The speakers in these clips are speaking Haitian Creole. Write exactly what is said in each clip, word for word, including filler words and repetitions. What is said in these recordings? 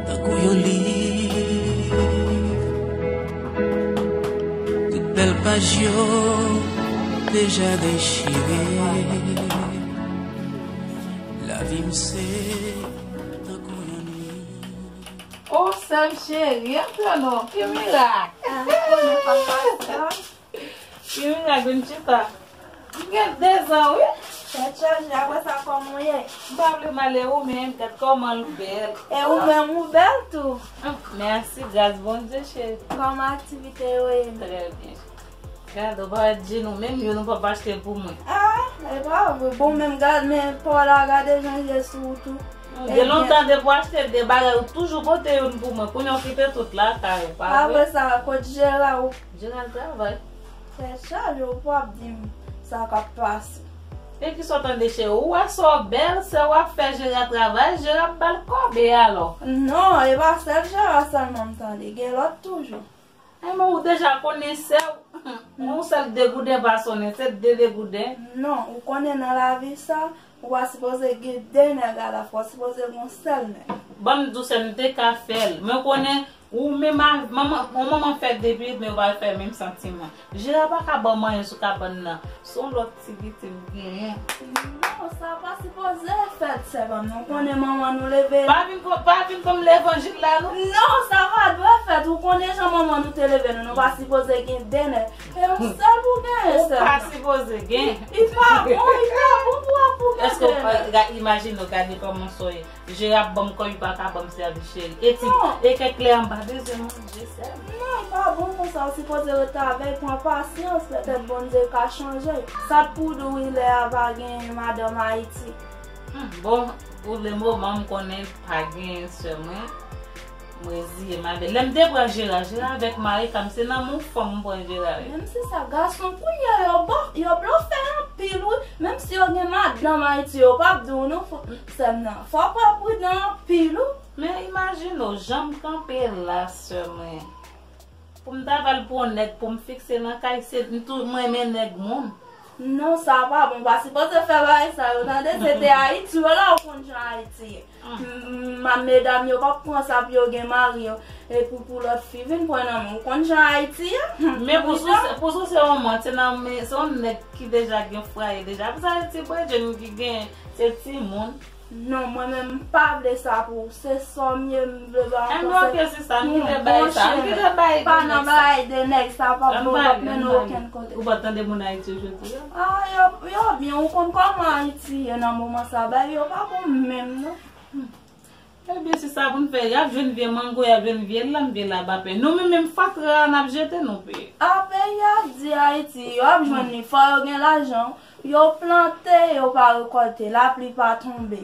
Tankou yon liv, tout bèl paj yo deja dechire. Lavi m se tankou yon liv. O sè m cheri, antre non, ki mirak! Ah, konnen papa sa. Ki mirak, vin chita. M gen dezan, wi. Tèt chaje, apre sa, kòman w ye? M pa vle m ale, ou menm, gad kòman l bèl. E ou menm, ou bèl tou. Hum, mèsi, gras Bondye, cheri. Kòman aktivite yo ye? Trè byen. Gad, ou pa wè jeans ou menm, yo nou p ap achte l pou mwen. Ah, e pa vre. Bon, menm gad, men pa w la, gade jan l ye sou ou tou. Gen lontan depi w achte de bagay, ou toujou pote youn pou mwen. Kounye a w kite tout lakay ou, pa vre? Apre sa, kot Jera ou? Jera travay. Tèt chaje, ou p ap di m sa k ap pase. E kisa w tande, cheri? Ou wè sa w bèl, se w ap fè Jera travay, Jera ap ba l kòb e alò? Non, e pa sèl Jera sèlman m tande, gen lòt toujou. Enben, ou deja konnen sè w, yon sèl degouden pa sonnen, se de degouden. Non, ou konnen nan lavi sa, ou pa sipoze gen de nèg alafwa, ou sipoze gen yon sèl nèg. Ban m di w, sè m, te ka fè l. Men w konnen, ou menm a, manman, yon manman fè depi, men yo pa fè menm santiman. Jera pa ka ban m anyen sou kabann nan. Se yon lòt ti gete m genyen. Non, sa pa sipoze fèt, sè pa m. Nou konnen manman nou leve. Pa vin, pa vin ban m levanjil la, non. Non, sa pa dwe fèt. Ou konnen jan manman nou te leve nou. Nou pa sipoze gen de nèg. E yon sèl pou genyen sèlman. Ou pa sipoze gen. Li pa bon, li pa bon pou w ap pou gen de nèg. Èske w pa imajine w gade kòman sa w ye? Jera ap ban m kòb, li pa ka ban m sèvis, cheri. E ti, e kèk lè m pa bezwen manje sèlman. Non, li pa bon konsa, ou sipoze rete avè l, pran pasyans, petèt Bondye ka chanje. Sa t pou di w, wi, lè a pa gen madanm Ayiti. Hmm, bon, pou le moman, m konnen pa gen sè mwen. M reziye m avè l. Lè m te pran Jera, Jera avèk mari pa m, se nan men yon fanm m pran Jera, wi. Menm si sa, gason kounye a, yo bo-, yo blofe anpil, wi. Menm si yo gen madanm Ayiti, yo p ap di w non, fò, sè m nan. Fò w pridan anpil, wi. Men imajine w, jan m kanpe la, sè mwen. Pou m ta va l pou yon nèg, pou m fikse nan kay, se, m tou, m renmen nèg moun. Non, sa pa bon, w pa sipoze fè bagay sa yo, tande, se te Ayiti, w la, ou konn jan Ayiti ye. M, m, medam yo p ap pran sa pou yo gen mari yo, epi pou lòt fi vin pran nan men. Ou konn jan Ayiti ye? Men pou sou, pou sou se yon mwen, se nan men, se yon nèg ki deja gen fwaye deja. Apre sa, se ti bredjenn ki gen, se timoun. Non, mwen menm, m pa vle sa pou ou. Se sa m ye, m vle ba w konsèy. Enben, ok, sista, m kite bay sa, m kite bay. Pa nan bagay de nèg, sa p ap bon, p ap mennen w okenn kote. Ou pa tande moun Ayiti jodi a? Ah, yo, yo byen, ou konn kòman Ayiti ye nan moman sa, bagay yo pa bon menm, non. Ebyen, se sa pou n fè. Y ap jwenn vye mango, y ap jwenn vye lam, vye labapè. Nou menm, menm fatra a, n ap jete, nou peye. A peyi a di Ayiti, yo ap jwenn li. Fò yo gen lajan, yo plante, yo pa rekòlte, lapli pa tonbe.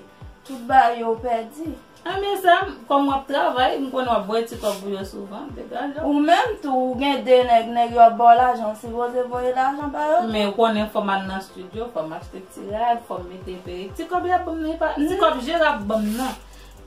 Tout bagay yo pèdi. Ebyen, sè m, kòm w ap travay, m konnen w ap voye ti kòb pou yo souvan, degaje w. Ou menm tou, ou gen de nèg, nèg yo ap ba w lajan, ou sipoze voye lajan ba yo. Men ou konnen fò m al nan estidyo, fò m achte ti rad, fò m mete perik. Ti kòb y ap ban m nan, e pa, ti kòb Jera ap ban m nan.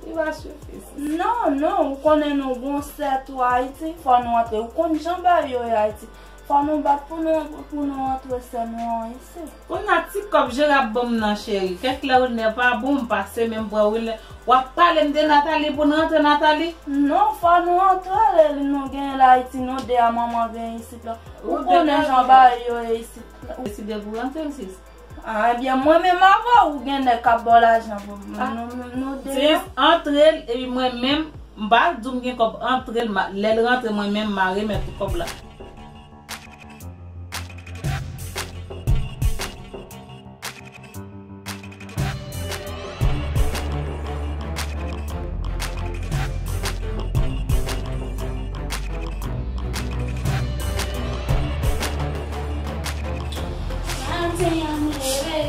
Li pa sifi, sis. Non, non, ou konnen nou gon sè tou Ayiti, fò nou antre. Ou konn jan bagay yo ye Ayiti. Fò nou bat pou nou, pou nou antre sè nou an isit. Kounye a ti kòb Jera ap ban m nan, cheri. Kèk lè ou nè pa bon, m pase men m pran ou lè. W ap pale m de Nathalie pou n rantre, Nathalie? Non, fò nou antre, lè nou genyen l Ayiti, nou de a manman genyen isit la. Ou konnen jan bagay yo ye isit la. Ou deside pou rantre, sis. Ah, ebyen, mwen menm avè w, ou gen nèg k ap ba w lajan pou nou, nou, nou de a. Sis, antre l, epi mwen menm, m pa di w m gen kòb, antre l, lè l rantre, mwen menm, m a remèt ou kòb la. Maten an m leve,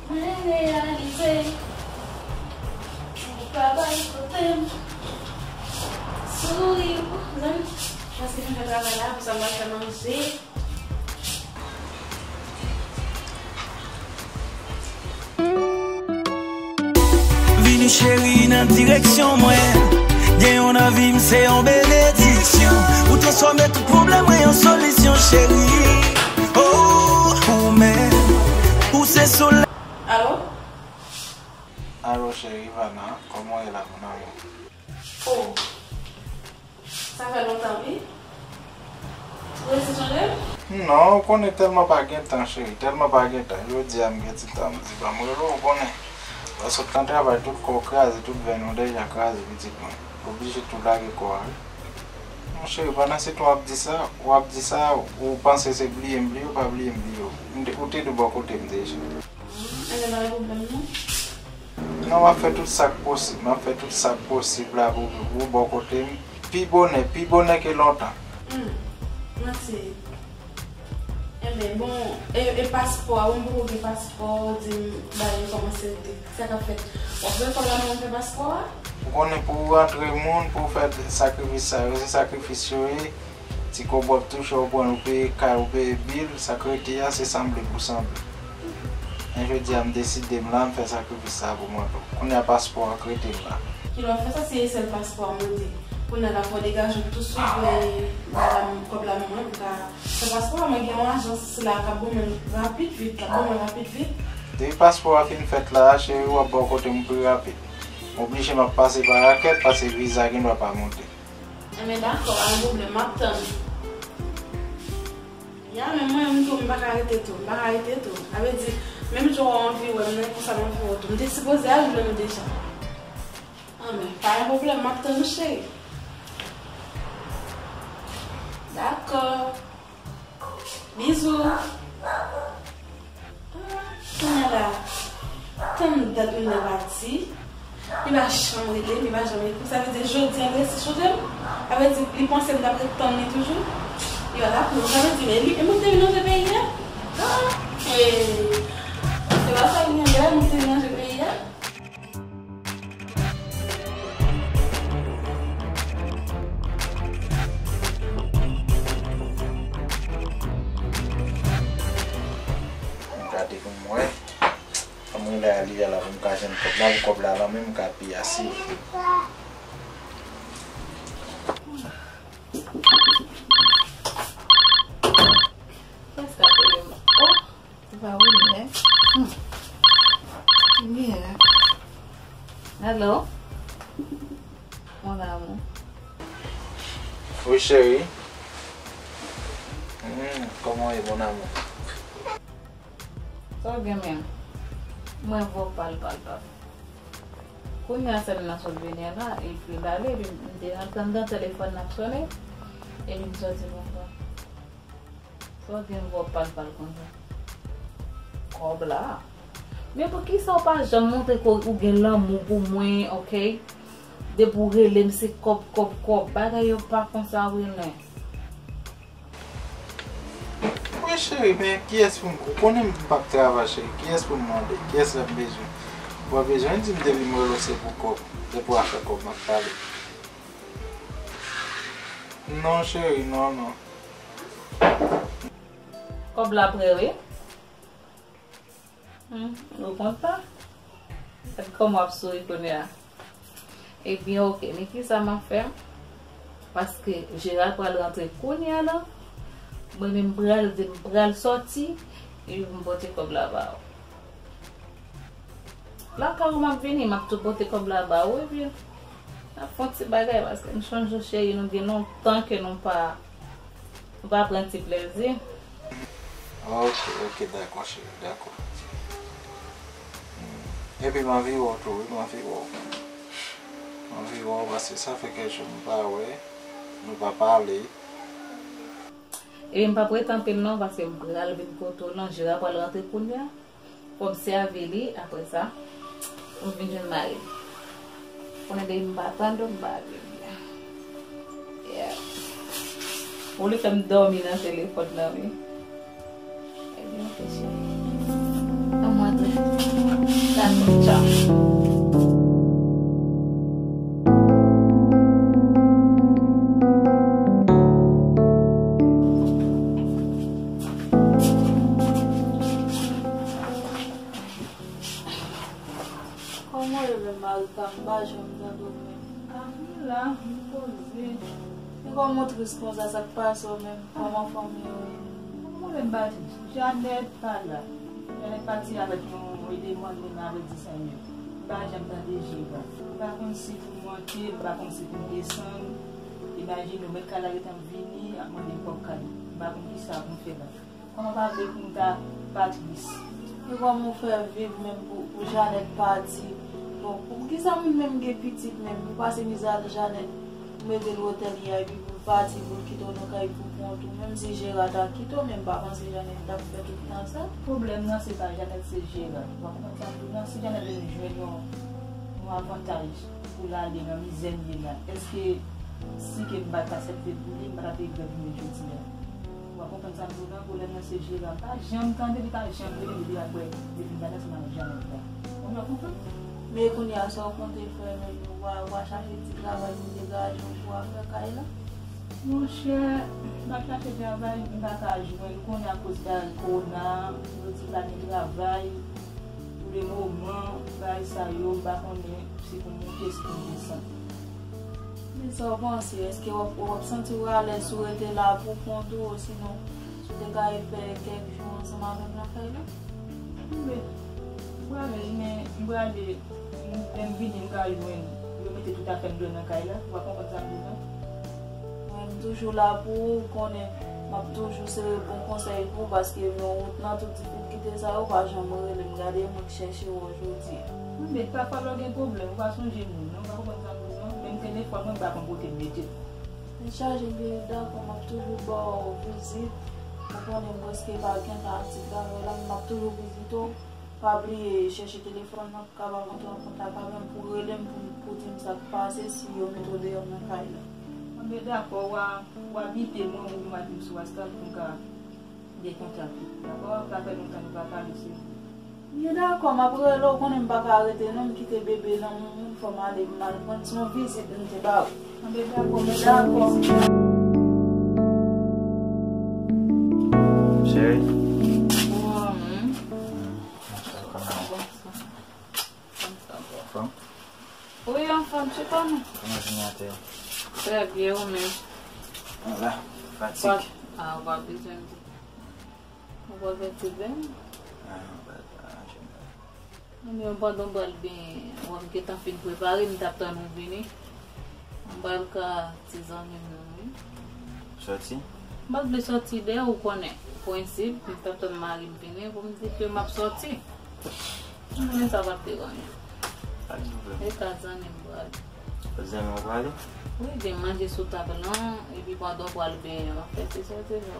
mwen reyalize ou pa bay kote m. Souri pou zòn. Paske m fè travay la, pou sa m al fè manje. Vini cheri nan direksyon mwen. Gen yon nan vi m se yon benediksyon. Ou transfòme tout pwoblèm mwen an solisyon, cheri. Oh, ou menm, ou se solèy. Alo? Alo, cheri Ivana, kòman w ye la, mon amour? Oh, sa fè lontan, wi. Ou resi sonje m? Non, ou konnen tèlman pa gen tan, cheri, tèlman pa gen tan. Jodi a, m gen ti tan, m di, ban m rele w, ou konnen. Lè w sot nan travay, tout kò w kraze, tout venn ou deja kraze, pitit mwen. Oblije tou lage kò a, wi. Non, cheri, pandan se tan w ap di sa, w ap di sa, ou panse se bliye m bliye w, pa bliye m bliye w. M te, ou te de bò kote m deja. Enben, pa gen pwoblèm, non. Non, m ap fè tout sa k posib. M ap fè tout sa k posib la pou, pou bò kote m. Pi bonè, pi bonè ke lontan. Hmm, manti. Enben, bon, e, e paspò a, bon, m poko gen paspò, di m, ba yo kòman se rete. Sa k ap fèt? W ap voye kòb la ban mwen fè paspò a? Ou konnen pou w rantre moun, pou w fè sakrifis sa yo, se sakrifis yo ye. Ti kob w ap touche, w pran l, ou peye kay, ou peye bil, sa k rete a, se sanble pou sanble. Men jodi a, m deside m la, m fè sakrifis sa pou mwen tou. Kounye a, paspò a k rete m la. Kilè w ap fè sa, se sèl paspò a mande. Kounye a, la fò degaje w touswit, bay madam kòb la ban mwen, pou ka fè paspò a. Mwen gen yon ajans la k ap ban mwen l rapid vit, k ap ban mwen l rapid vit. Depi paspò a fin fèt la, cheri, w ap bò kote m pi rapid. M oblije m ap pase pa rakèt, paske viza gendwa pa monte. Enben, dakò, pa gen pwoblèm, m ap tann ou. Ya, men mwen menm tou, m pa ka rete tou, m pa ka rete tou. Sa vle di, menm jan w anvi wè m nan, konsa m anvi wè w tou. M te sipoze al jwenn ou deja. Anben, pa gen pwoblèm, m ap tann ou, cheri. Dakò. Bizou. Ah, kounye a la, tann dat moun nan pati. Li pa janm rele m, li pa janm ekri m. Sa vle di jodi a l resi sonje m. Sa vle di li panse m t ap ret tann li toujou. Li pa t ap non. Sa vle di, men li, e moun te vin ranje peyi a. Ah, e, se pa sa li gen lè moun te vin ranje peyi a. M gade pou m wè. Fò m rele Aliyah la pou m ka jwenn kòb la, pou kòb la lan men m ka pi asire. Kiyès k ap rele m? Oh! Se pa ou menm? Hmm. Kimyè. Hello. Mon amour. Wi, cheri. Hmm, kòman w ye, mon amour? Sa w gen menm? Mwen vò pal, pal, pal. Kounye a sèn nan sot vini an la, epi l ale, epi m te antann telefòn nan ap sonnen, epi m sòti konsa. Sa w gen vò pal pal konsa? Kòb la. Men poukisa w pa janm montre ke w gen lanmou pou mwen, oke? Depi w rele m, se kòb, kòb, kòb. Bagay yo pa konsa vre, non. Wi, cheri, men kiyès pou m, ou konnen m p ap travay, cheri. Kiyès pou m mande? Kiyès l ap bezwen? Ou pa bezwen di m depi m rele w se pou kòb. Se pou afè kòb m ap pale. Non, cheri, non, non. Kòb la prè, wi. Hmm, ou kontan? Gad kòman w ap souri kounye a. Ebyen, oke, men kisa m ap fè? Paske Gérard pral rantre kounye a la. Mwen menm m pral, m pral sòti, epi pou m pote kòb la ba ou. Lakay ou m ap vini, m ap tou pote kòb la ba ou, epi n ap fè yon ti bagay, paske m sonje w, cheri, nou gen lontan ke nou pa, nou pa pran ti plezi. Ok, ok, dakò, cheri, dakò. Hmm. Epi m anvi wè w tou, wi, m anvi wè w. M anvi wè w, paske sa fè kèk jou m pa wè, nou pa pale. Epi m p ap rete anpil non, paske m pral vin kote w lan, Gérard pral rantre kounye a. Fò m sèvi li, apre sa, pou m vin jwenn mari m. Konnen depi m pa tande w, m pa viv byen. Yeah. Ou li fè m dòmi nan telefòn nan, wi. Ebyen, ok, cheri. An m antre. Dakò, tchaw. Kòman w ye menm, Marika? M pa janm tande w menm. Ah, m la, m poze. E kòman w tris konsa, sa k pase w menm? Kòman fanmi yo ye? Mwen menm pa di, Janet pa la. Janet pati avèk yon eleman li menm avèk di sèn yo. Pa janm tande Jera. M pa konn si pou m monte, m pa konn si pou m desann. Imajine w, mèt kay la gentan vini ap mande m kòb kay. M pa konn kisa pou m fè la. Kòman w pa vle pou m ta pa tris? E kòman w fè viv menm pou, pou Janèt pati? Bon, poukisa moun menm gen pitit menm, pou pase mizè a Janèt, ou mete l otèl li a, epi pou l pati, pou l kite w nan kay pou kont ou, menm si Jera ta kite w, men m pa panse Janèt t ap fè tout tan sa. Pwoblèm nan se pa Janèt, se Jera. Ou pa konprann sa m di w nan? Si Janèt vin jwenn yon, yon avantaj pou l ale nan mizè l ye la, èske si ke m pa t aksepte l pou li, m pa t ap regrèt jounen jodi a? Ou pa konprann sa m di w nan? Pwoblèm nan se Jera. M pa janm tande li, pa janm rele m depi apre, depi m pa t ansanm avèk Janèt la. Ou pa konprann? Men kounye a, sa w konte fè menm, ou pa, ou pa chache ti travay pou degaje w pou afè kay la? Monchè, m ap chache travay, m pa ka jwenn, ou konnen akoz bagay kowona, yo di pa gen travay, pou le moman, bagay sa yo, m pa konnen si pou m monte, si pou m desann. Men sa w panse, èske w ap, w ap santi w alèz si w rete la pou kont ou, osinon, si w te ka fè kèk jou ansanm avè m nan kay la? Men, m prale, men, m prale, lè m vini, m ka jwenn, yo mete tout afè m dwe nan kay la, ou pa konprann sa m di w nan? Mwen, m toujou la pou ou, ou konnen, m ap toujou sere bon konsèy pou ou, paske yon wout nan tout difikilte sa yo, pa janm rele m, gade m k chèche w jodi a. Men pafwa lè w gen pwoblèm, ou pa sonje moun, non, ou pa konprann sa m di w nan? Menm telefòn mwen, m pa konn kote m mete l. Tèt chaje, m byen dakò, m ap toujou ba w vizit. Ou konnen m prèske pa gen tan ak ti travay la, men m ap toujou vizite w. Pa bliye chèche telefòn nan pou w kapab antre an kontak avè m, pou w rele m, pou, pou w di m sa k pase, si yo mete w deyò nan kay la. Anben dakò, w a, w a bite mwen, ou mande m sou WhatsApp pou m ka gen kontak ou. Dakò? Sa fè lontan nou pa pale, se vre. Byen dakò, m ap rele w, konnen m pa ka rete non, m kite bebe nan men w, fò m ale, m al pran ti yon vizit m te ba ou. Anben dakò, men dakò. Cheri. Wi, anfòm. Wi, anfòm, chita non. Kòman jounen an te ye? Trè byen, ou menm? Ala, fatige. A, ou pa bezwen di. Ou pa fè ti beny? A, ou pa, pa, anfen. Anben, pandan w pral beny, w ap gentan fin prepare, m t ap tann ou vini. M pral ka ti zanmi m nan, wi. Sòti? M pa t vle sòti dèyè, ou konnen. Prensip, m t ap tann mari m vini pou m di ke m ap sòti. M konnen sa p ap deranje w. Pa gen pwoblèm. E ka zanmi m pral. Kot zanmi w prale? Wi, gen manje sou tab lan, epi pandan w pral benyen, w ap fè ti sòti sa.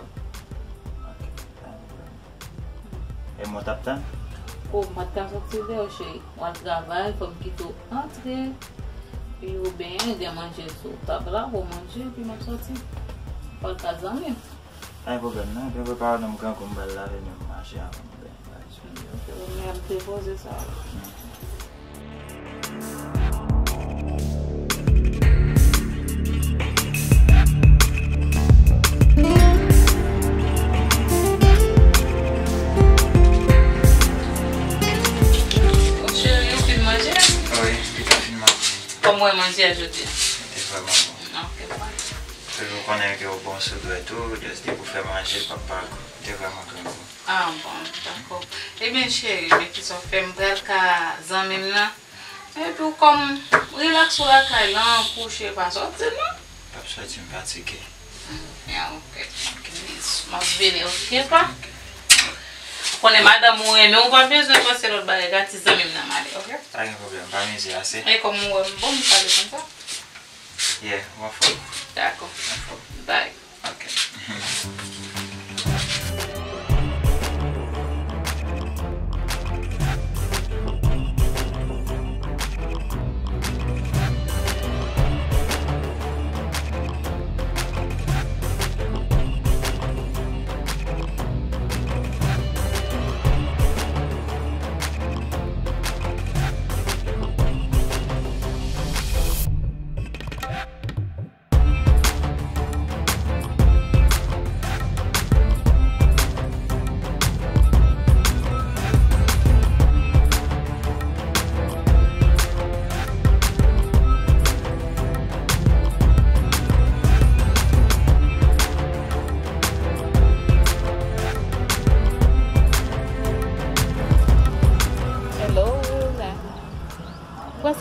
Ok, pa gen pwoblèm. E mwen t ap tann? O, m pa t ka sòti dèyè w, cheri. W al travay, fò m kite w antre. Epi ou benyen, gen manje sou tab la, ou manje, epi m ap sòti. W al ka zanmi m. Pa gen pwoblèm, non. Epi prepare w, non, m grangou, m pral lave men m, mache avan m benyen. Ok, men ap depoze sa. Cheri, ou fin manje? Wi, li te fin manje. Kòman w wè manje a jodi a? Li te vrèman bon. Ok, bon. Toujou konnen ke w bon sou dwèt ou, just depi w fè manje, l p ap pa gou. Li te vrèman grangou. Ah, bon, dakò. Ebyen, cheri, men kisa w fè, m pral ka zanmi m nan. Epi w kòm rilaks ou lakay lan, kouche, pa sòti, non? P ap sòti, m fatige. Ah, ok. Ok, m ap vini, ok, pa? Ok. Ou konnen madanm ou renmen w, ou pa bezwen panse lòt bagay, gade ti zanmi m nan m ale, ok? Pa gen pwoblèm, pa mize ase. E kòm ou wè m bon, m pale konsa. Yeah, w anfòm. Dakò. W anfòm. Bye. Ok.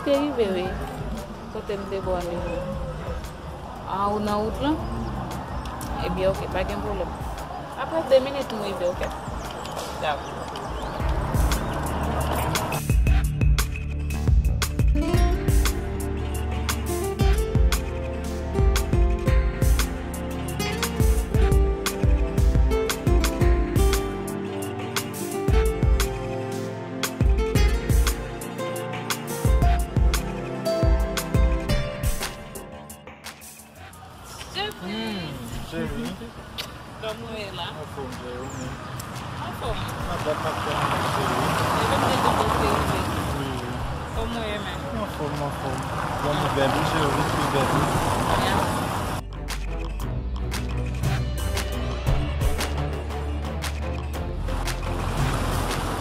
Te rive, wi. Kote m te ba w randevou? A, ou nan wout lan? Ebyen, oke, pa gen pwoblèm. Apre de minit, m rive, oke? Dakò. Cheri. Hmm, cheri. Kòman w ye la? Anfòm, cheri, ou menm? Anfòm. Nan dat m ap tann ou, cheri. Depi m te di w se rive. Wi. Kòman w ye menm? Anfòm, anfòm. Granmoun bèl, wi, cheri, wi, fi bèl, wi. Mèsi.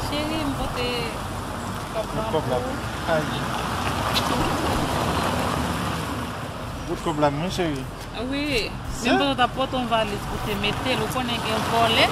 Cheri, m pote kòb lan pou ou. Kòb la. Ay. Bout kòb la, mwen, cheri. Wi. Menm pandan w t ap pote yon valiz pou te mete l, ou konnen gen vòlè.